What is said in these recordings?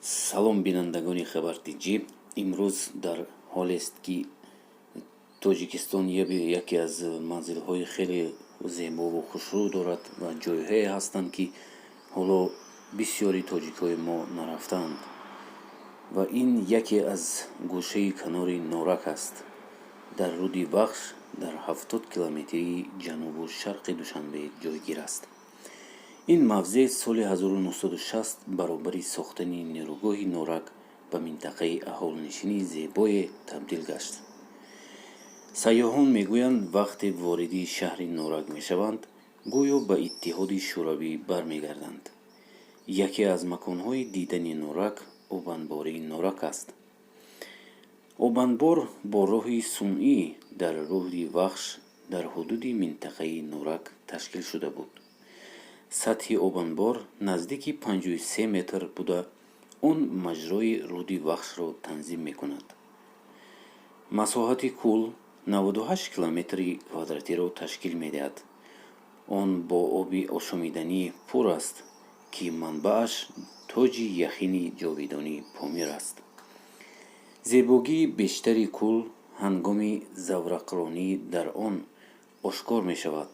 Салом, бинандагони Хабар ТҷИ. Имрӯз дар ҳолест, ки Тоҷикистон яке аз манзилҳои хеле зебову хушрӯ дорад ва ҷойҳое ҳастанд, ки ҳоло бисёри тоҷикҳои мо нарафтаанд, ва ин яке аз гӯшаи канори Норак аст, дар руди Вахш, дар 70 километрии ҷанубу шарқи Душанбе ҷойгир аст. Ин мавзеъ соли 1960 баробари сохтани нерӯгоҳи Норак ба минтақаи аҳолинишини зебое табдил гашт. Сайёҳон мегӯянд, вақте вориди шаҳри Норак мешаванд, гӯё ба Иттиҳоди Шӯравӣ бармегарданд. Яке аз маконҳои дидани Норак обанбории Норак аст. Обанбор бо роҳи сунъӣ дар руди Вахш дар ҳудуди минтақаи Норак ташкил шуда буд. Сатҳи обанбор наздики 53 метр буда, он маҷрои руди Вахшро танзим мекунад. Масоҳати кӯл 98 километри квадратиро ташкил медиҳад. Он бо оби ошомиданӣ пур аст, ки манбааш тоҷи яхини ҷовидони Помир аст. Зебогии бештари кӯл ҳангоми заврақронӣ дар он ошкор мешавад.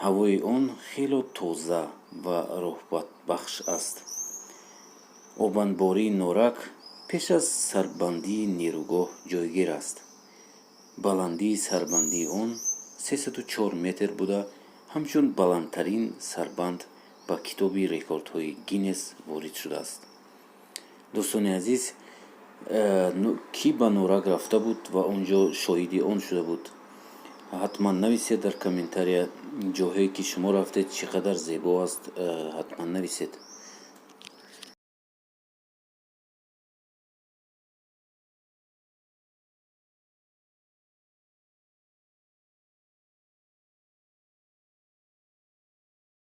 Ҳавои он хело тоза ва роҳатбахш аст. Обанбории Норак пеш аз сарбандии нерӯгоҳ ҷойгир аст. Баландии сарбандии он 304 метр буда, ҳамчун баландтарин сарбанд ба Китоби рекордҳои Гиннес ворид шудааст. Дӯстони азиз, кӣ ба Норак рафта буд ва он ҷо шоҳиди он шуда буд, ҳатман нависед дар комментария. Ҷоҳое, ки шумо рафтед, чӣ қадар зебо аст, ҳатман нависед.